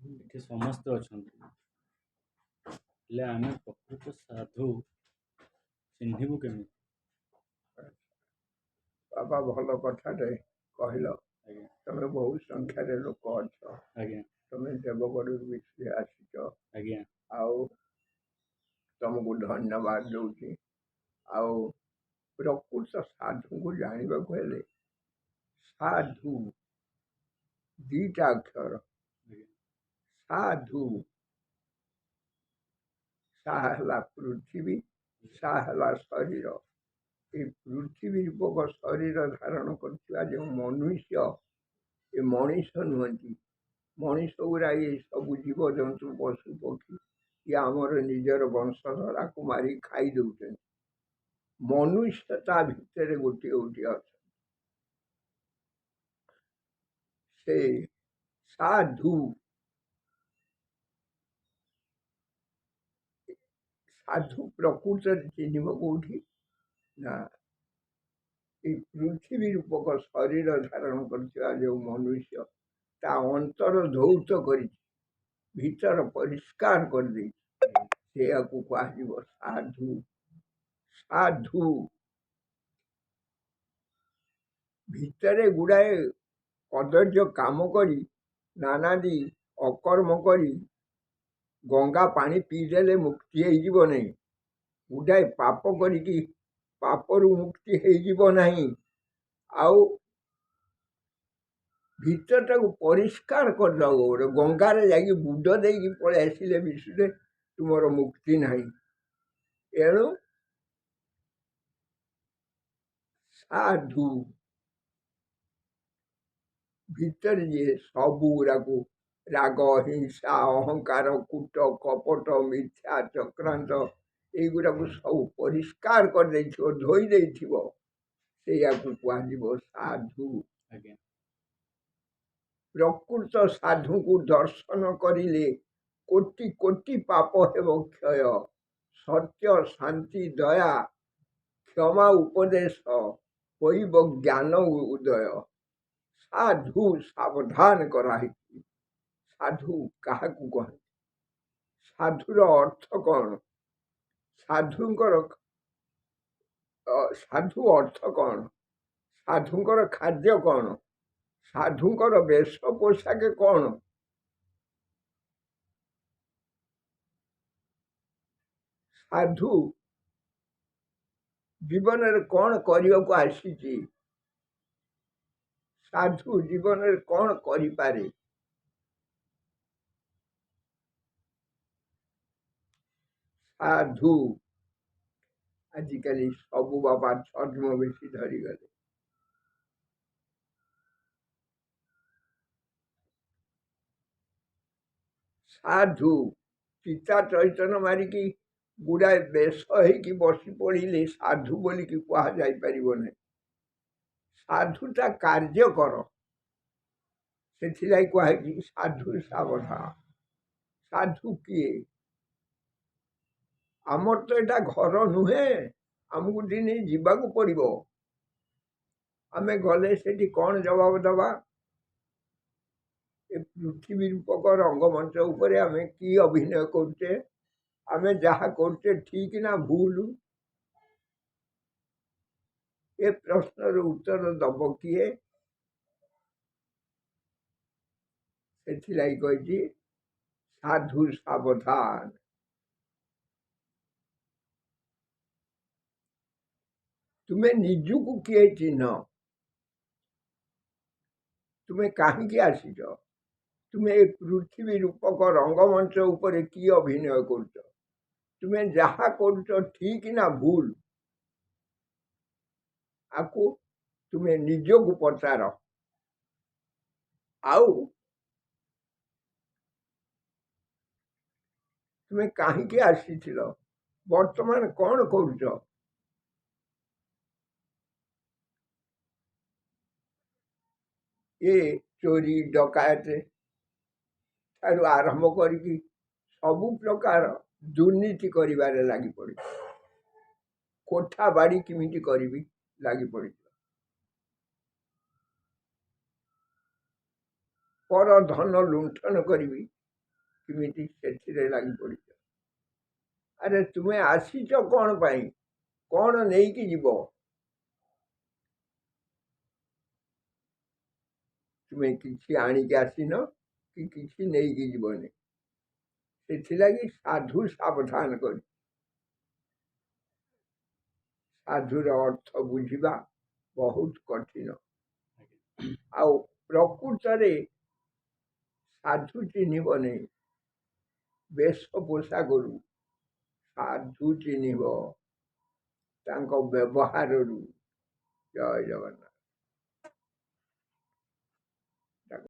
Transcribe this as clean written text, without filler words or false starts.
ଏଠି ସମସ୍ତେ ଅଛନ୍ତି, ହେଲେ ଆମେ ପ୍ରକୃତ ସାଧୁ ଚିହ୍ନିବୁ କେମିତି? ବାବା, ଭଲ କଥାଟେ କହିଲ। ଆଜ୍ଞା। ତମେ ବହୁତ ସଂଖ୍ୟାରେ ଲୋକ ଅଛ। ଆଜ୍ଞା। ତମେ ଦେବଗଡ଼ରୁ ବି ଆସିଛ। ଆଜ୍ଞା। ଆଉ ତମକୁ ଧନ୍ୟବାଦ ଦଉଛି। ଆଉ ପ୍ରକୃତ ସାଧୁଙ୍କୁ ଜାଣିବାକୁ ହେଲେ, ସାଧୁ ଦିଟା ଅକ୍ଷର। ଆଜ୍ଞା। ସାଧୁ, ସା ହେଲା ପୃଥିବୀ, ସା ହେଲା ଶରୀର। ଏଇ ପୃଥିବୀ ରୂପକ ଶରୀର ଧାରଣ କରିଥିବା ଯେଉଁ ମନୁଷ୍ୟ, ଏ ମଣିଷ ନୁହନ୍ତି। ମଣିଷ ଗୁରା ଏ ସବୁ ଜୀବଜନ୍ତୁ, ପଶୁ ପକ୍ଷୀ, ଇଏ ଆମର ନିଜର ବଂଶଧରାକୁ ମାରି ଖାଇ ଦଉଛନ୍ତି। ମନୁଷ୍ୟ ତା ଭିତରେ ଗୋଟିଏ ଗୋଟିଏ ଅଛନ୍ତି। ସେ ସାଧୁ। ସାଧୁ ପ୍ରକୃତରେ ଚିହ୍ନିବ କୋଉଠି ନା, ଏଇ ପୃଥିବୀ ରୂପକ ଶରୀର ଧାରଣ କରିଥିବା ଯେଉଁ ମନୁଷ୍ୟ, ତା ଅନ୍ତର ଧୌତ କରିଛି, ଭିତର ପରିଷ୍କାର କରିଦେଇଛି, ସେଇଆକୁ କୁହାଯିବ ସାଧୁ। ସାଧୁ ଭିତରେ ଗୁଡ଼ାଏ କଦର୍ଯ୍ୟ କାମ କରି, ନାନାଦି ଅକର୍ମ କରି, ଗଙ୍ଗା ପାଣି ପିଇଦେଲେ ମୁକ୍ତି ହେଇଯିବ ନାହିଁ। ଗୁଡ଼ାଏ ପାପ କରିକି ପାପରୁ ମୁକ୍ତି ହେଇଯିବ ନାହିଁ। ଆଉ ଭିତରଟାକୁ ପରିଷ୍କାର କରିଦେବ, ଗୋଟେ ଗଙ୍ଗାରେ ଯାଇକି ବୁଡ଼ ଦେଇକି ପଳେଇ ଆସିଲେ ବିଷୟରେ ତୁମର ମୁକ୍ତି ନାହିଁ। ଏଣୁ ସାଧୁ ଭିତରେ ଯିଏ ସବୁ ଗୁଡ଼ାକୁ, ରାଗ, ହିଂସା, ଅହଙ୍କାର, କୂଟ, କପଟ, ମିଥ୍ୟା, ଚକ୍ରାନ୍ତ, ଏଇଗୁଡ଼ାକୁ ସବୁ ପରିଷ୍କାର କରିଦେଇଥିବ, ଧୋଇ ଦେଇଥିବ, ସେଇଆକୁ କୁହାଯିବ ସାଧୁ। ଆଜ୍ଞା। ପ୍ରକୃତ ସାଧୁଙ୍କୁ ଦର୍ଶନ କରିଲେ କୋଟି କୋଟି ପାପ ହେବ କ୍ଷୟ। ସତ୍ୟ, ଶାନ୍ତି, ଦୟା, କ୍ଷମା ଉପଦେଶ ହୋଇବ ଜ୍ଞାନ ଉଦୟ। ସାଧୁ ସାବଧାନ କରାହେଇଛି। ସାଧୁ କାହାକୁ କହନ୍ତି? ସାଧୁର ଅର୍ଥ କ'ଣ? ସାଧୁଙ୍କର ସାଧୁ ଅର୍ଥ କ'ଣ? ସାଧୁଙ୍କର ଖାଦ୍ୟ କ'ଣ? ସାଧୁଙ୍କର ବେଶ ପୋଷାକ କ'ଣ? ସାଧୁ ଜୀବନରେ କ'ଣ କରିବାକୁ ଆସିଛି? ସାଧୁ ଜୀବନରେ କ'ଣ କରିପାରେ? ସାଧୁ ଆଜିକାଲି ସବୁ ବାବା ଛଦ୍ମ ବେଶୀ ଧରିଗଲେ। ସାଧୁ ଚିତା ଚୈତନ ମାରିକି ଗୁଡ଼ାଏ ବେଶ ହେଇକି ବସି ପଡ଼ିଲେ ସାଧୁ ବୋଲିକି କୁହାଯାଇପାରିବ ନାହିଁ। ସାଧୁଟା କାର୍ଯ୍ୟ କର। ସେଥିଲାଗି କୁହାଯାଇଛି ସାଧୁ ସାବଧାନ। ସାଧୁ କିଏ? ଆମର ତ ଏଇଟା ଘର ନୁହେଁ, ଆମକୁ ଦିନେ ଯିବାକୁ ପଡ଼ିବ। ଆମେ ଗଲେ ସେଠି କ'ଣ ଜବାବ ଦେବା? ଏ ପୃଥିବୀ ରୂପକ ରଙ୍ଗମଞ୍ଚ ଉପରେ ଆମେ କି ଅଭିନୟ କରୁଛେ? ଆମେ ଯାହା କରୁଛେ ଠିକ ନା ଭୁଲ? ଏ ପ୍ରଶ୍ନର ଉତ୍ତର ଦବ କିଏ? ସେଥିଲାଗି କହିଛି ସାଧୁ ସାବଧାନ। ତୁମେ ନିଜକୁ କିଏ ଚିହ୍ନ? ତୁମେ କାହିଁକି ଆସିଛ? ତୁମେ ଏ ପୃଥିବୀ ରୂପକ ରଙ୍ଗମଞ୍ଚ ଉପରେ କି ଅଭିନୟ କରୁଛ? ତୁମେ ଯାହା କରୁଛ ଠିକ ନା ଭୁଲ? ଆକୁ ତୁମେ ନିଜକୁ ପଚାର। ଆଉ ତୁମେ କାହିଁକି ଆସିଥିଲ? ବର୍ତ୍ତମାନ କ'ଣ କରୁଛ? ଏ ଚୋରି ଡକାୟତ ଠାରୁ ଆରମ୍ଭ କରିକି ସବୁ ପ୍ରକାର ଦୁର୍ନୀତି କରିବାରେ ଲାଗି ପଡ଼ିଛି। କୋଠା ବାଡ଼ି କେମିତି କରିବି ଲାଗି ପଡ଼ିଛି। ପର ଧନ ଲୁଣ୍ଠନ କରିବି କେମିତି ସେଥିରେ ଲାଗି ପଡ଼ିଛ। ଆରେ ତୁମେ ଆସିଛ କ'ଣ ପାଇଁ? କ'ଣ ନେଇକି ଯିବ? ତୁମେ କିଛି ଆଣିକି ଆସିନ କି କିଛି ନେଇକି ଯିବନି। ସେଥିଲାଗି ସାଧୁ ସାବଧାନ କରି ସାଧୁର ଅର୍ଥ ବୁଝିବା ବହୁତ କଠିନ। ଆଉ ପ୍ରକୃତରେ ସାଧୁ ଚିହ୍ନିବନି ବେଶ ପୋଷାକରୁ, ସାଧୁ ଚିହ୍ନିବ ତାଙ୍କ ବ୍ୟବହାରରୁ। ଜୟ ଜଗନ୍ନାଥ।